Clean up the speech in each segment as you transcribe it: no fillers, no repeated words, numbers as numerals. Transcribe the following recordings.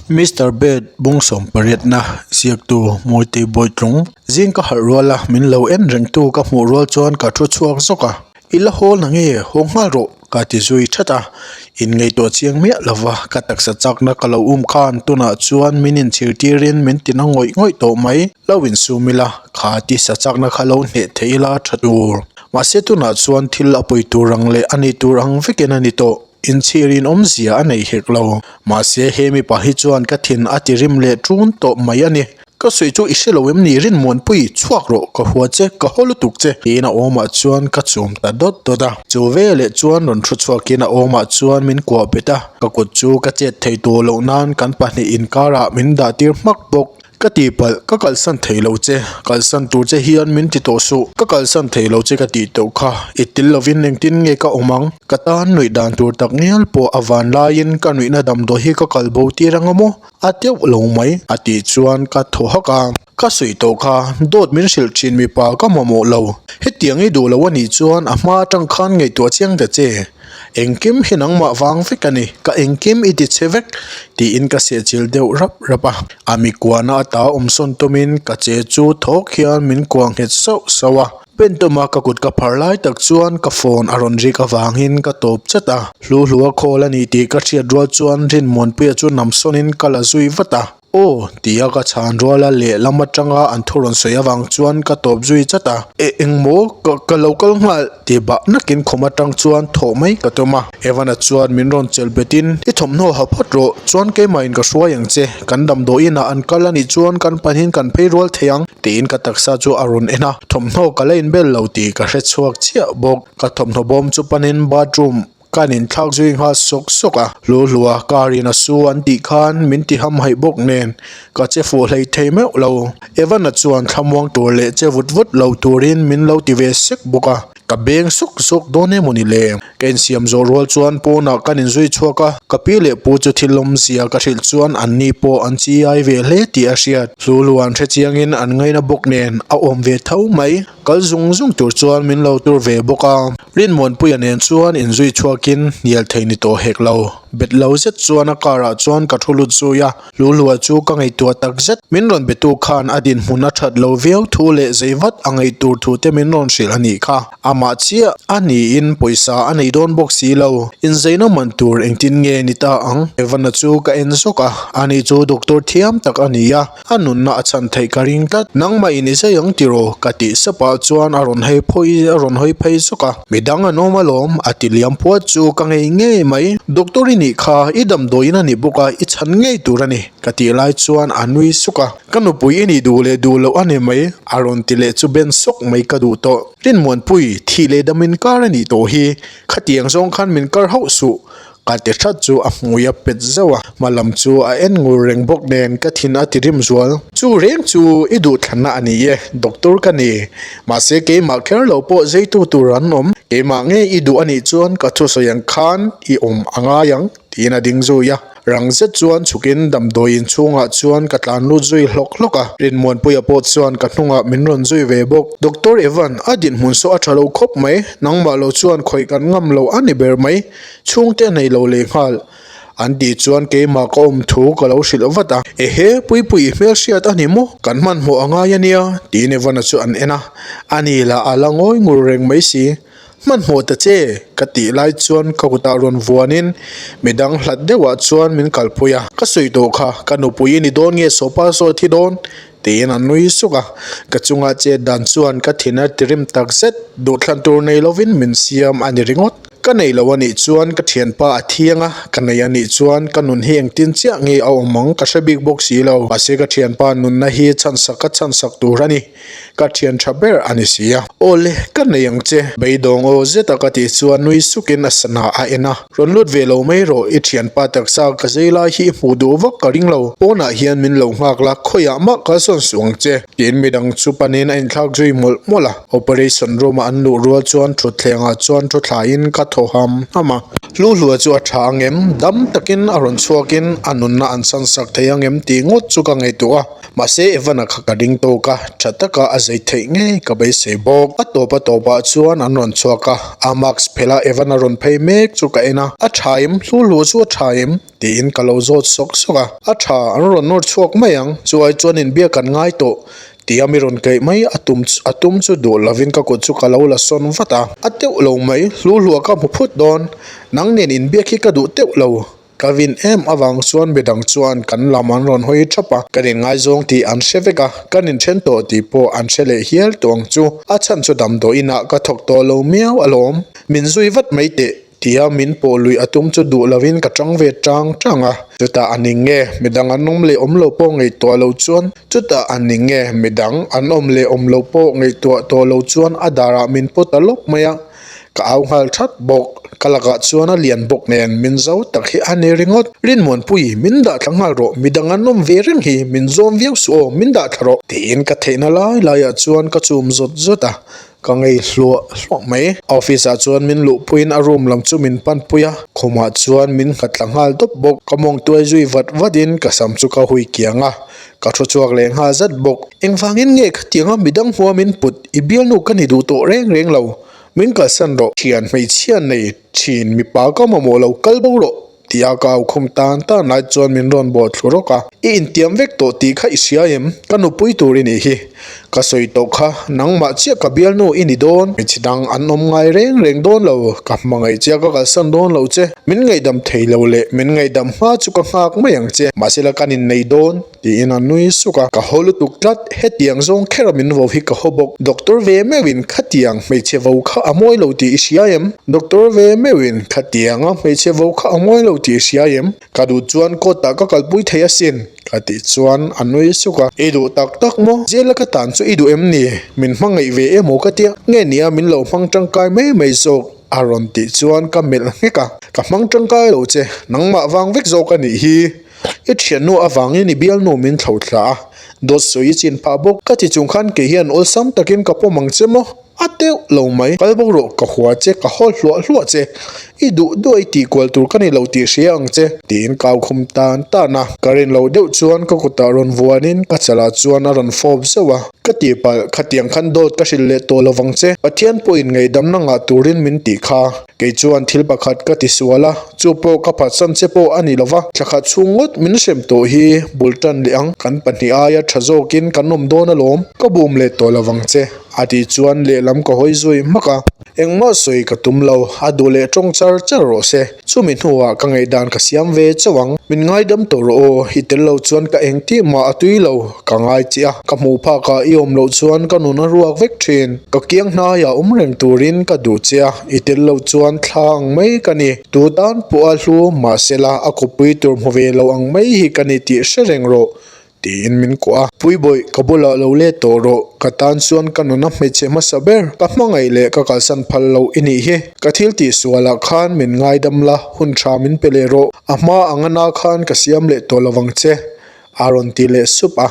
Mister Bed bung sawmpariatna ziaktu Mawitei Bawitlung zing ka harh rual a, min lo en rengtu ka hmuh rual chuan ka thu chhuak zawk a, I la haw na nge haw nghal rawh ka ti zui that a, inngaihtuah chiang miah lova ka taksa chakna ka lo um khan tunah chuan min inchhir tirin min ti na ngawih ngawih tawh mai, lo insum ila kha tisa chakna kha lo hneh thei ila tha tur. Mahse tunah chuan thil a pawi tur ang leh a ni tur ang vekin a ni tawh. Inchhirin awmzia a nei hek lo. Mahse he mipa hi chuan ka thin a ti rim leh ṭun tawh mai a ni. Ka sawi chu i hre lo em ni Rinmuanpui, chhuak rawh, ka hua che, ka haw lutuk che, tiin a awmah chuan ka chum ta dawt dawt a. Chu veleh chuan rawn thu chhuakin a awmah chuan min kuah bet a, ka kut chu ka chet thei tawh loh nan kan pahnih inkarah min dah tir hmak bawk. Ka tihpalh, ka kalsan thei lo che, kalsan tur che hian min ti tawh suh, ka kalsan thei lo che ka tih tawh kha, i tel lovin engtin nge ka awm ang? Ka tan nuih dan tur tak ngial pawh a van laiin ka nuihna damdawi hi ka kal bo tir anga maw? A teuh lo mai, a tih chuan ka thaw hak a. Ka sawi tawh kha, dawt min hrilh thin mipa ka mamawh lo, hetiang i duh lo a nih chuan a hma atang khan ngaihtuah chiang ta che. Engkim hi nangmah vang vek a ni, ka engkim i ti chhe vek, tiin ka sehchilh deuh rap rap a. A mi kuahna ata awmsawn tumin ka che chu thawk hian min kuah nghet sauh sauh a. Pen tuma ka kut ka phar lai tak chuan ka phone a rawn rik avangin ka tawp chat a. Hlu hlua call a ni tih ka hriat rual chuan Rinmuanpuia chu namsawnin ka la zui vat a. Aw! tia ka chhan rual a lehlam atanga an thu rawn sawi avang chuan ka tawp zui chat a. E engmaw? Ka ka lo kal nghal ti bah nakin khum atang chuan thawh mai ka tum a. Evan-a chuan min rawn chelh betin, I thawmhnaw ha phawt rawh, chuan keimahin ka hruai ang che, kan damdawiin ah an kal anih chuan kan pahnihin kan phei rual thei ang tiin ka taksa chu a rawn en a. Thawmhnaw ka la inbel lo tih ka hre chhuak chiah bawk. Ka thawmhnaw bawm chu panin bathroom Kan inthlak zui nghal sawk sawk a, hlu hlua car in a su an tih khan min ti hamhaih bawk nen ka che fuh hlei thei meuh lo. Evan-a chuan thlamuang tur leh che vut vut lo turin min lo ti ve sek bawk a, ka beng suk suk dawn emaw ni le? Ka insiam zawh rual chuan pawnah kan inzui chhuak a, ka pi leh pu chu thil awmzia ka hrilh chuan an ni pawh an chi ai ve hle tih a hriat. Hlu hlua an hrechiangin an ngaina bawk nen a awm ve tho mai. Kal zung zung tur chuan min lo tur ve bawk a, Rinmuanpuia nen chuan inzui chhuakin hnial thei ni tawh hek lo. Bet lo zet chuan a car ah chuan ka thu lut zui a, Luhlua chu ka ngaihtuah tak zet. Min rawn betu khan a dinhmun a that lo viau thu leh zei vat a ngaih tur thu te min rawn hrilh a nih kha. Amah chiah a niin pawisa a nei dawn bawk si lo. Inzeina man tur engtin nge ni ta ang? Evan-a chu ka en zawk a, ani chu doctor thiam tak a ni a. A nunna a chhan theih ka ring tlat. Nangmah in i zai ang tiraw? Ka tih sapah chuan a rawn hei phawi a rawn hawi phei zawk a. Midang an awm alawm, a ti liam puat chu ka ngei ngei mai. Doctor i nih kha, i damdawiin a nih bawk a, i chhan ngei tur a ni, ka tih lai chuan a nui suk a. Ka nupui i nih duh leh duh loh a ni mai, a rawn ti leh chu ben sawk mai ka duh tawh. Rinmuanpui, thih leh dam inkar a nih tawh hi, khatiang zawng khan min kar hauh suh. Ka ti that chu a hmui a pet zauh a, hma lam chu a en ngur reng bawk nen ka thin a ti rim zual. Chu reng chu i duhthlanna a ni e, doctor ka ni. Mahse keimah kher lo pawh zeitu tur an awm, keimah nge i duh a nih chuan ka thusawi ang khan i awm a ngai ang, tiin a ding zui a. Rang zet chuan chhukin damdawi inchhungah chuan ka tlan lut zui hlawk hlawk a, Rinmuanpuia pawh chuan ka hnungah min rawn zui ve bawk. Doctor Evan, a dinhmun saw a tha lo khawp mai, nangmah lo chuan khawih kan ngam lo a ni ber mai. Chhungte a nei lo leh nghal. An tih chuan keimah ka awm thu ka lo hrilh vat a. Ehe, Puipui i hmelhriat a ni maw? Kan hmanhmawh a ngai a nia, tiin Evan-a chu an en a. Ani lah a la ngawi ngur reng mai si. Hmanhmawh ta che, ka tih lai chuan ka kutah rawn vuanin midang hlat deuhah chuan min kalpui a. Ka sawi tawh kha, ka nupui i ni dawn nge sawpa sawi thi dawn? Tiin a nui suk a. Ka chunga chet dan chuan ka thin a tirim tak zet, duhthlan tur nei lovin min siam a ni ringawt. Ka nei lo a nih chuan ka thianpa a thiang a, ka nei a nih chuan ka nun hi engtin chiah nge a awm ang ka hre bik bawk si lo. Mahse ka thianpa nunna hi chhansak ka chhansak tur a ni. Ka thian tha ber a ni si a. Awle, ka nei ang che. Beidawng aw zeta ka tih chuan nui sukin a sana a en a. Rawn lut ve lo mai rawh, i thianpa taksa ka zei lai hi i hmuh duh vak ka ring lo. Pawnah hian min lo nghak la, khawiah mah ka sawn suh ang che. Tiin midang chu panin a inthlak zui mawlh mawlh a. Operation room a an luh rual chuan thutthlengah chuan thu thlaiin ka thaw ham ham a. Hluhlua chu a tha ang em? Dam takin a rawn chhuakin a nunna an chhansak thei ang em tih ngawt chu ka ngaihtuah a. Mahse Evan-a kha ka ring tawk a, tha taka a zei. zei theih ngei ka beisei bawk. A tawp a tawpah chuan an rawn chhuak a, a mask phelh a Evan a rawn phei mek chu ka en a, a tha em? Hlu hlu chu a tha em? Tiin ka lo zawt sawk sawk a, a tha an rawn nawr chhuak mai ang, chu ai chuan inbiak kan ngai tawh tia mi rawn keih mai a tum a tum chu duh lovin ka kut chu ka lo la sawn vat a, a teuh lo mai, hlu hlua ka hmu phut dawn, nang nen inbiak hi ka duh teuh lo. Ka vin em avang chuan midang chuan kan lam an rawn hawi thap a, kan inngaizawng tih an hre vek a, kan inthen tawh tih pawh an hre leh hial tawh ang chu. A chhan chu damdawi inah ka thawk tawh lo miau alawm. Min zui vat mai teh tia min pawh luih a tum chu duh lovin ka tang ve tang tang a. Chutah a ning nge midang an awm leh awm lo pawh ngaihtuah lo chuan chutah a ning nge midang an awm leh awm lo pawh ngaihtuah tawh lo chuan a darah min pawt ta lawk mai a. Ka au nghal that bawk. Ka lakah chuan a lian bawk nen min zo tak hi a ni ringawt. Rinmuanpui, min dah thla nghal rawh, midang an awm ve reng hi, min zawm viau suh aw, min dah thla rawh. Tiin ka theihna lai laiah chuan ka chum zawt zawt a, ka ngei hluah hluah mai. Office ah chuan min luhpuiin a room lam chu min panpui a, khumah chuan min nghat thla nghal dawp bawk. Ka mawng tuai zui vat vatin ka sam chu ka hui kiang a, ka thu chhuak leh nghal zat bawk. Engvangin nge khatianga midang hmua min put i bialnu ka ni duh tawh reng reng lo, min kalsan rawh. Thian hmeichhia nei thin mipa ka mamawh lo kal bo rawh tia ka au khum tan tan lai chuan min rawn bawh thlu rawk a. I intiam vek tawh tih kha i hria em? Ka nupui tur i nih hi. Ka sawi tawh kha nangmah chiah ka bialnu i ni dawn. Hmeichhe dang an awm ngai reng reng dawn lo, ka hmangaih chiah ka kalsan dawn lo che. Min ngaihdam thei lo leh min ngaihdam hma chu ka nghak mai ang che. Mahsela kan innei dawn. Tiin a nui suk a, ka haw lutuk tlat, hetiang zawng khera min vo hi ka haw bawk, Doctor ve meuhin khatiang hmeichhe vo kha a mawi lo tih i hria em? Doctor ve meuhin khatianga hmeichhe vo kha a mawi lo tih i hria em? Ka duh chuan court ah ka kalpui thei asin, ka tih chuan a nui suk a, i duh tak tak maw? Zela ka tan chu i duh em ni? Min hmangaih ve emaw ka tia, nge nia min lo hmang tangkai mai mai zawk? A rawn tih chuan ka melh nghek a, ka hmang tangkai lo che, nangmah vang vek zawk a nih hi. I thiannu avangin i bialnu min thlo thla a, dawt sawi i chin phah bawk. Ka ti chung khan kei hian awlsam takin ka pawm ang che maw? A teuh lo mai. Kal bawk rawh, ka hua che, ka haw hluah hluah che. I duh duh a i tih kual tur ka ni lo tih hria ang che, tiin ka au khum tan tan a. Ka rin loh deuh chuan ka kutah rawn vuanin ka chalah chuan a rawn fawp zeuh a. Ka tihpalh, khatiang khan dawt ka hrilh leh tawh lovang che. Pathian pawhin ngaihdamna ngah turin min tih kha. Kei chuan thil pakhat ka ti sual a, chu pawh ka phatsan che pawh a ni lo va, thla khat chhung ngawt min hrem tawh hi bul tan leh ang, kan pahnih aia tha zawkin kan awm dawn alawm, ka bum leh tawh lo vang che, a tih chuan lehlam ka hawi zui hmak a. Engmah sawi ka tum lo, a duh leh tawng char char rawh se, chumi hnuah ka ngaihdan ka siam ve chauh ang, min ngaidam tawh rawh aw, i tel lo chuan ka engtih mah a tui lo, ka ngai che a, ka hmuh phakah i awm loh chuan ka nun a ruak vek thin, ka kiang hnaiah awm reng turin ka duh che a. I tel lo chuan thla ang mai ka ni. Tu tan pawh a hlu, mahsela a kawppui tur hmu ve lo ang mai hi ka ni tih hre reng rawh, tiin min kuah a. Puibawih, ka bulah lo let tawh rawh. Ka tan chuan ka nuna hmeichhe hmasa ber, ka hmangaih leh ka kalsan phal loh i nih hi. Ka thil tih sualah khan min ngaidam la, hun tha min pe leh rawh. A hma anga na khan ka siam leh tawh lo vang che. A rawn ti leh sup a,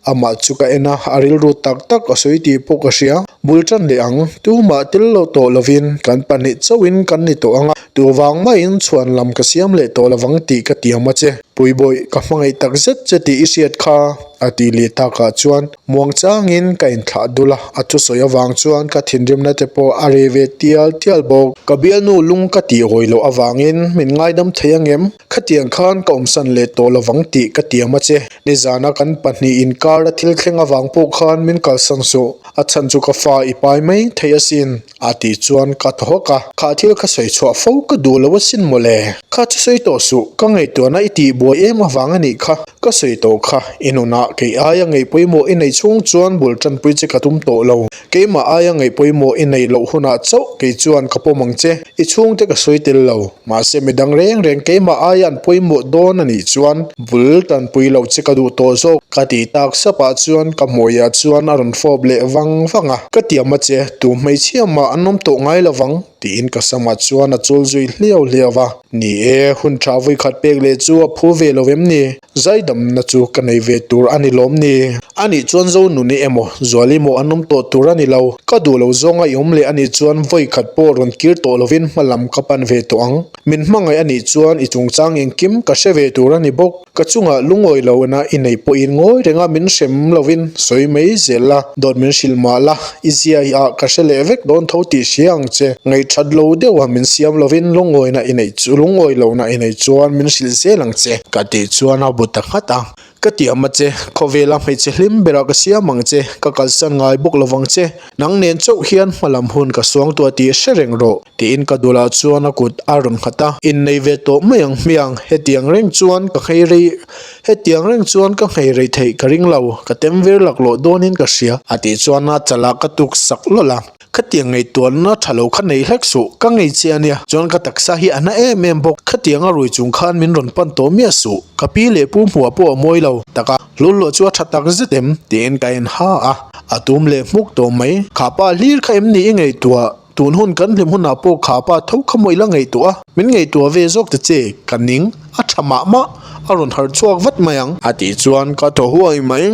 amah chu ka en a, a rilru tak tak a sawi tih pawh ka hria. Bul tan leh ang, tumah tel lo tawh lovin kan pahnih chauhin kan ni tawh ang a, tu vang mahin chhuan lam ka siam leh tawh lovang tih ka tiam a che. Puibawih, ka hmangaih tak zet che tih i hriat kha, a ti leh takah chuan muang changin ka inthlah dul a, a thusawi avang chuan ka thinrimna te pawh a reh ve tial tial bawk. Ka bialnu lung ka tih hawi loh avangin min ngaidam thei angem? Khatiang khan ka awmsan leh tawh lovang tih ka tiam a che. Nizana kan pahnih inkar a thil thleng avang pawh khan min kalsan suh. A chhan chu ka fa i pai mai thei asin, a tih chuan ka thaw hawk a. Kha thil kha sawi chhuah fo ka duh lo asin mawle. Kha chu sawi tawh suh, ka ngaihtuahna i tih buai em avang a nih kha. Ka sawi tawh kha, i nunah kei aia ngaih pawimawh i neih chhung chuan bul tanpui che ka tum tawh lo. Keimah aia ngaih pawimawh i neih loh hunah chauh kei chuan ka pawm ang che. I chhungte ka sawi tel lo. Mahse midang reng reng keimah aia an pawimawh dawn a nih chuan bul tanpui loh che ka duh tawh zawk. Ka tih tak sapah chuan ka hmuiah chuan a rawn fawp leh vang vang a. Ka tiam a che, tu hmeichhia mah an awm tawh ngai lovang, tiin ka samah chuan a chul zui hliau hliau a. Ni e, hun tha vawikhat pek leh chu a phu ve lo em ni? Zai. Ngaidamna chu ka nei ve tur a ni lawm ni? Anih chuan Zonuni emaw, Zuali maw an awm tawh tur a ni lo. Ka duh lo zawnga i awm leh anih chuan vawi khat pawh rawn kir tawh lovin hma lam ka pan ve tawh ang. Min hmangaih anih chuan i chungchang engkim ka hre ve tur a ni bawk. Ka chungah lungawi lohna i neih pawhin ngawi renga min hrem lovin sawi mai zel la, dawt min hrilh mah la, i zia hi ah ka hre leh vek dawn tho tih hria ang che. Ngaihthat lo deuha min siam lovin lungawina i neih chu lungawi lohna i neih chuan min hrilh zel ang che. Ka tih chuan a bu ta nghat a. Ka tiam a che, khawvela hmeichhe hlim berah ka siam ang che, ka kalsan ngai bawk lovang che, nang nen chauh hian hmalam hun ka suang tuah tih hre reng rawh, tiin ka dulah chuan a kut a rawn nghat a. Innei ve tawh mai ang hmiang, hetiang reng chuan ka nghei rei, hetiang reng chuan ka nghei rei theih ka ring lo, ka tem vir laklawh dawnin ka hria, a tih chuan a chalah ka tuk sak lawlh a. Khatiang ngaihtuahna tha lo kha nei hlek suh, ka ngei che a nia. Chuan ka taksa hi a na em em bawk. Khatiang a rui chung khan min rawn pan tawh miah suh. Ka pi leh pu hmuah pawh a mawi lo. Taka, hlulhlawh chu a tha tak zet em? tiin ka en ha a. A tum leh hmuk tawh mai. Kha pa hlir kha em ni i ngaihtuah? Tun hun kan hlim hunah pawh kha pa tho kha maw i la ngaihtuah a? Min ngaihtuah ve zawk ta che, ka ning. A tha mah mah, a rawn harh chhuak vat mai ang. A tih chuan ka thaw huai mai.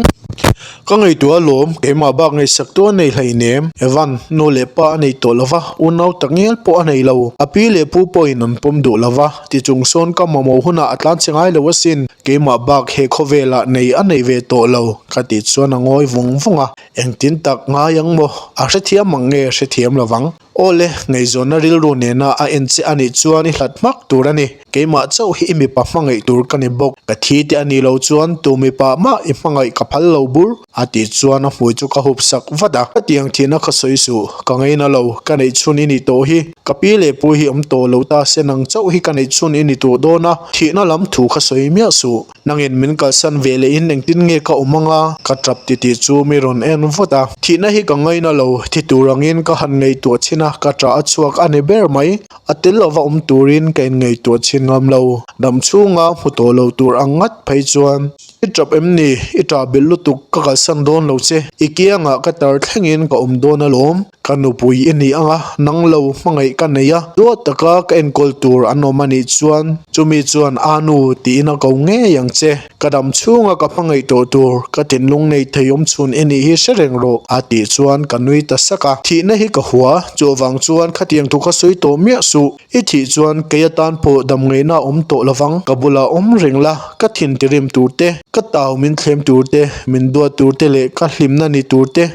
Ka ngaihtuah alawm, keimah bak ngaihsak tu a nei hleinem. Evan, nu leh pa a nei tawh lo va, unau tak ngial pawh a nei lo. A pi leh pu pawhin an pawm duh lo va, ti chung sawn ka mamawh hunah a tlan che ngai lo asin. Keimah bak he khawvelah nei a nei ve tawh lo, ka tih chuan a ngawi vung vung a. Engtin tak ngai ang maw? A hrethiam ang nge hrethiam lo vang? Aw le, ngaihzawnna rilru nena a en che anih chuan i hlat hmak tur a ni. Keimah chauh hi i mipa hmangaih tur ka ni bawk. Ka thi te a nih loh chuan tu mipa mah i hmangaih ka phal lo bur. A tih chuan a hmui chu ka hup sak vat a. Ka tiang thihna kha sawi suh, ka ngaina lo, ka neih chhun i nih tawh hi. Ka pi leh pu hi awm tawh lo ta se nang chauh hi ka neih chhun i ni tawh dawn a, thihna lam thu kha sawi miah suh. Nangin min kalsan ve leh in engtin nge ka awm anga? Ka tap titih chu mi rawn en vut a. Thihna hi ka ngaina lo, thi tur angin ka han ngaihtuah chhin a, ka tah a chhuak a ni ber mai. A tel lova awm turin ka inngaihtuah chhin ngam lo. Dam chhunga hmu tawh lo tur ang ngat phei chuan. I tap em ni? I tah belh lutuk, ka kalsan dawn lo che. I kiangah ka tar thlengin ka awm dawn alawm. Ka nupui i ni ang a, nang lo hmangaih ka nei a, duat taka ka enkawl tur an awm a nih chuan chumi chuan a nu tiin a ko ngei ang che. Ka dam chhunga ka hmangaih tawh tur, ka thinlung nei thei awm chhun i nih hi hre reng rawh a tih chuan ka nui ta sak a. Thihna hi ka hua, chuvang chuan khatiang thu kha sawi tawh miah suh. I thih chuan kei atan pawh dam ngaihna a awm tawh lovang, ka bulah awm reng la, ka thin tirim tur te, ka tau min thlem tur te, min duat tur te leh ka hlimna ni tur te,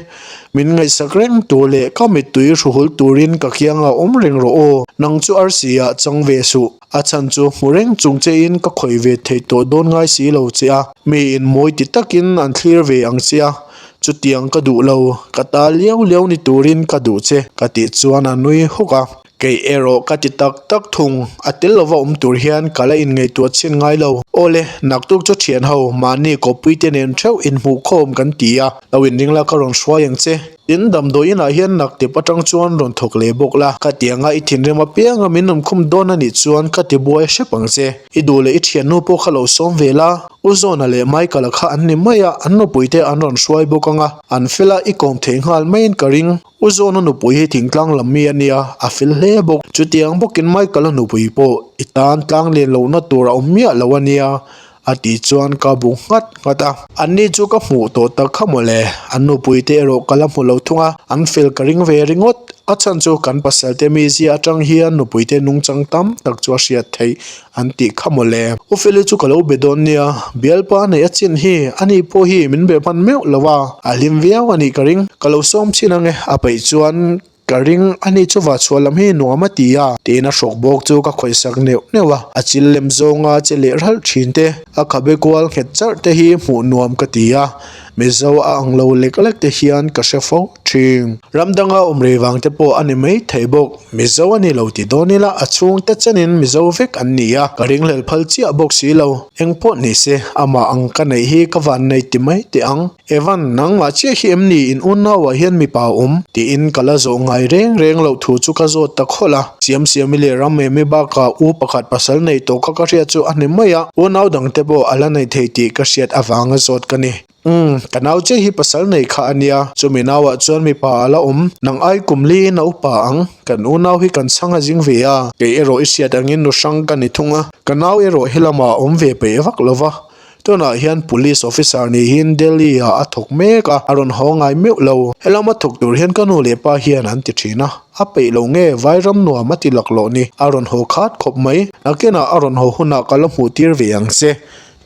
Min ngaihsak reng tur leh ka mittui hruhul turin ka kiangah awm reng rawh aw, nang chu arsi ah chang ve suh, a chhan chu hmu reng chung che in ka khawih ve thei tawh dawn ngai si lo che a, mi in mawi ti takin an thlir ve ang che a, chutiang ka duh lo, ka ta liau liau ni turin ka duh che ka tih chuan a nui hawk a. Kei erawh ka ti tak tak thung, a tel lova awm tur hian ka la inngaihtuah chhin ngai lo. Awle, naktuk chu thian ho, mahni kawppuite nen theuh inhmuhkhawm kan ti a, lo inring la ka rawn hruai ang che. Tin, damdawi inah hian naktip atang chuan rawn thawk leh bawk la, ka ti anga i thinrim apianga min awm khum dawn a nih chuan ka ti buai hrep ang che. I duh leh i thiannu pawh kha lo sawm ve la, U Zawna leh Michael-a kha an ni mai a, an nupuite an rawn hruai bawk anga, an fel a, i kawm thei nghal maiin ka ring. U Zawna nupui hi thingtlang lam mi a nia, a fel hle bawk. Chutiang bawkin Michael-a nupui pawh i tan tlang len lohna tur a awm miah lo a nia, a tih chuan ka bu nghat nghat a. Anni chu ka hmuh tawh tak kha mawle, an nupui te erawh ka la hmu lo thung a, an fel ka ring ve ringawt. A chhan chu kan pasal te mizia atang hian nupui te nungchang tam tak chu a hriat theih An tih kha mawle. U Feli chu ka lo be dawn nia, bialpa neih a chin hi ani pawh hi min be hman meuh lo a, a hlim viau a nih ka ring. Ka lo sawm chin ange, a peih chuan ka ring ani chu vachhuah lam hi nuam a ti a, tiin a hrawk bawk chu ka khawihsak neuh neuh a, a chil lem zawnga che leh ralh thin te, a khabe kual nghet charh te hi hmuh nuam ka ti a, Mizo a ang lo lek lek te hian ka hre fo thin. Ram danga awm rei vang te pawh a ni mai thei bawk. Mizo a ni lo ti dawn ila a chhungte chenin Mizo vek an ni a, ka ringhlel phal chiah bawk si lo. Eng pawh ni se, amah ang ka neih hi ka van nei ti mai teh ang. Evan, nangmah chiah hi em ni in unauah hian mipa awm? Tiin ka la zawh ngai reng reng loh thu chu ka zawt ta khawlh a. Siamsiami leh Ramemi bakah u pakhat pasal nei tawh kha ka hriat chu a ni mai a, unau dangte pawh a la nei thei tih ka hriat avanga zawt ka ni. Umm, ka nau che hi pasal nei kha a nia, chumi nauah chuan mipa a la awm, nang ai kum liin a upa ang, kan unau hi kan chhang a zing ve a, kei erawh i hriat angin nu hrang ka ni thung a, ka nau erawh helamah a awm ve peih vak lo va. Tunah hian Police Officer niin Delhi ah a thawk mek a, a rawn haw ngai meuh lo. Helama thawk tur hian ka nu leh pa hian an ti thin a, a peih lo nge Vairam nuam a ti laklawh ni, a rawn haw khat khawp mai. Nakinah a rawn haw hunah ka la hmuh tir ve ang che.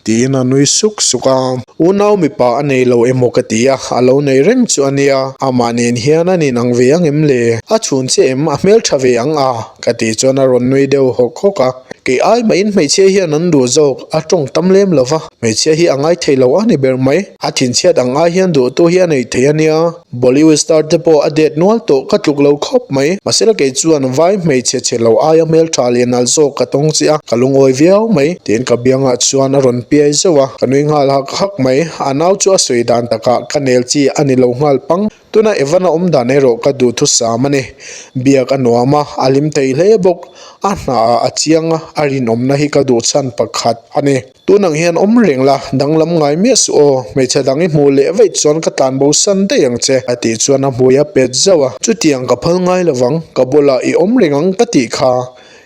Tiin a nui suk suk a. Unau mipa a nei lo emaw ka ti a, a lo nei reng chu a nia. Amah nen hian a nin ang ve ang em le? A chhun che em? A hmeltha ve ang a? Ka tih chuan a rawn nui deuh hawk hawk a. Kei ai mahin hmeichhia hian an duh zawk, a tawng tam lem lo va. Hmeichhia hi a ngai thei lo a ni ber mai. A thinchhiat ang ai hian duhtu hi a nei thei a nia. Bollywood star te pawh a det nual tawh ka tluk lo khawp mai. Mahsela kei chuan vai hmeichhe chhe lo aia hmeltha leh nal zawk ka tawng chiah a, ka lungawi viau mai. Tiin ka biangah chuan a rawn piai zeuh a, ka nui nghal hak hak mai. A nau chu a sawi dan takah ka nel chi a ni lo nghal pang. Tuna Evan a awm dan erawh ka duhthusam a ni. Biak a nuam a, a hlim thei hle bawk. A hnaah a chiang a, a rinawmna hi ka duh chhan pakhat a ni. Tun ang hian awm reng la, danglam ngai miah suh aw, hmeichhe dang i hmuh leh vaih chuan ka tlan bo san daih ang che, a tih chuan a hmui a pet zauh a. Chutiang ka phal ngai lovang, ka bulah i awm reng ang ka tih kha.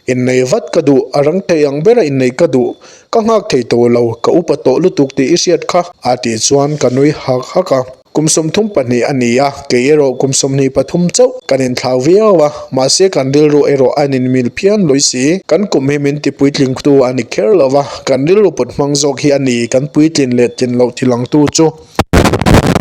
Innei vat ka duh, a rang thei ang bera innei ka duh, ka nghak thei tawh lo, ka upa tawh lutuk tih i hriat kha, a tih chuan ka nui hak hak a. Kum 32 a ni a, kei erawh kum 23 chauh kan inthlau viau a, mahse kan rilru erawh a inmil phian lui si. Kan kum hi min ti puitlingtu a ni kher lo va, kan rilru put hmang zawk hi a ni kan puitlin leh tlin loh tilangtu chu.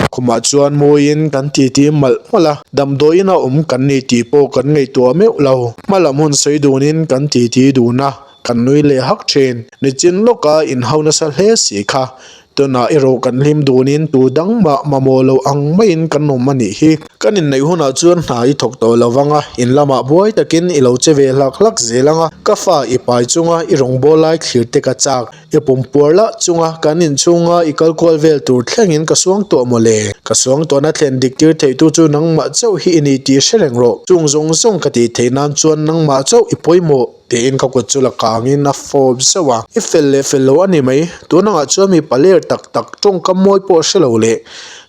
Khumah chuan mawiin kan titi malh malh a, damdawiin a awm kan ni tih pawh kan ngaihtuah meuh lo. Hmalam hun sawi dunin kan titi dun a, kan nui leh hak thin. Nichin lawka inhau nasa hle si kha Tunah erawh kan hlim dunin tu dang mah mamawh lo ang maiin kan awm a nih hi. Kan inneih hunah chuan hna i thawk tawh lo vang a, in lamah buai takin i lo che ve hlak hlak zel ang a, ka fa i pai chunga i rawngbâwl lai thlir te ka chak. I pum puar lah chunga kan inchhunga i kal kual vel tur thlengin ka suang tawh maw le? Ka suang tawhna thlen dik tir theitu chu nangmah chauh hi i ni tih hre reng rawh. Chung zawng zawng ka tih theih nan chuan nangmah chauh i pawimawh. Tiin ka kut chu la kangin a fawp zauh a, I fel leh fel lo a ni mai, tun angah chuan mi paler tak tak tawngkam mawi pawh hre lo leh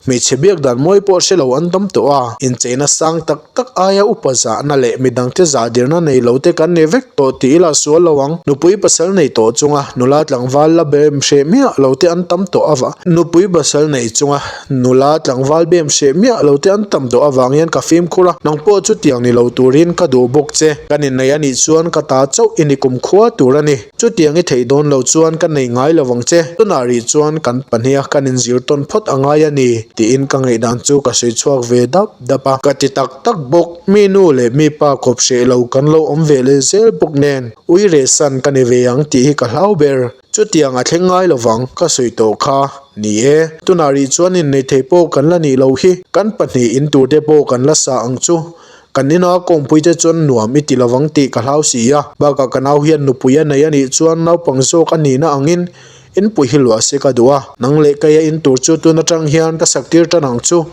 hmeichhe biak dan mawi pawh hre lo an tam tawh a, incheina sang tak tak aia upa zahna leh midangte zahdirna nei lo te kan ni vek tawh tih ila sual lo ang. Nupui pasal nei tawh chunga nula tlangval la bem hreh miah lo te an tam tawh avang nupui pasal nei chunga Nula tlangval bem hreh miah lo te an tam tawh avang hian ka fimkhur a, nang pawh chutiang ni lo turin ka duh bawk che. Kan innei a nih chuan ka ta chauh i ni kumkhua tur a ni. Chutiang i theih dawn lo chuan ka nei ngai lo vang che. Tunah rih chuan kan pahniha kan inzir tawn phawt a ngai a ni, tiin ka ngaihdan chu ka sawi chhuak ve dap dap a. Ka ti tak tak bawk, mi nu leh mi pa kawp hreh lo kan lo awm ve leh zel bawk nen, ui reh san ka ni ve ang tih hi ka hlau ber. Chutiang a thleng ngai lovang ka sawi tawh kha. Ni e, tunah rih chuan innei thei pawh kan la nih loh hi. Kan pahnih in tur te pawh kan la sa ang chu. Kan ina kawngpui te chuan nuam i ti lovang tih ka hlau si a. Bakah ka nau hian nupui a nei a nih chuan naupang zawk a nihna angin inpui hi luah se ka duh a. Nang leh keia in tur chu tun atang hian ka sak tir tan ang chu.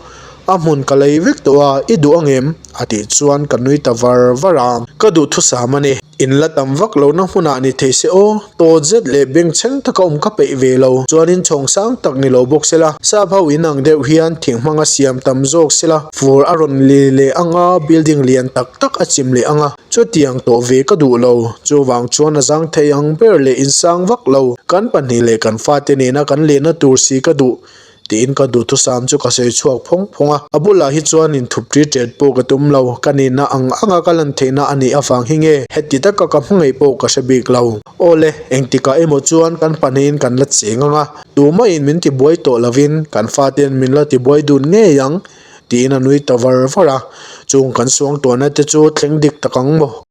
A hmun ka lei vek tawh a, i duh angem? A tih chuan ka nui ta var var a. Ka duhthusam a ni. In la tam vak lohna hmunah ni thei se aw, tawt zet leh bengchheng taka awm ka peih ve lo. Chuanin chhawng sang tak ni lo bawk sela, sap ho in ang deuh hian thing hmanga siam tam zawk sela, fur a rawn li leh ang a, building lian tak tak a chim leh ang a, chutiang tawh ve ka duh lo. Chuvang chuan a zang thei ang ber leh insang vak lo. Kan pahnih leh kan fate nena kan lenna tur si ka duh. Tiin ka duhthusam chu ka sawi chhuak phawng phawng a, a bulah hi chuan inthup ṭi ṭet pawh ka tum lo, ka nihna ang anga ka lan theihna a nih avang hi nge heti taka ka hmangaih pawh ka hre bik lo. Aw le, engtikah emaw chuan kan pahnihin kan la cheng ang a, tumahin min tibuai tawh lovin kan fate'n min la tibuai dun ngei ang, tiin a nui ta var var a, chung kan suangtuahna te chu thleng dik tak ang maw?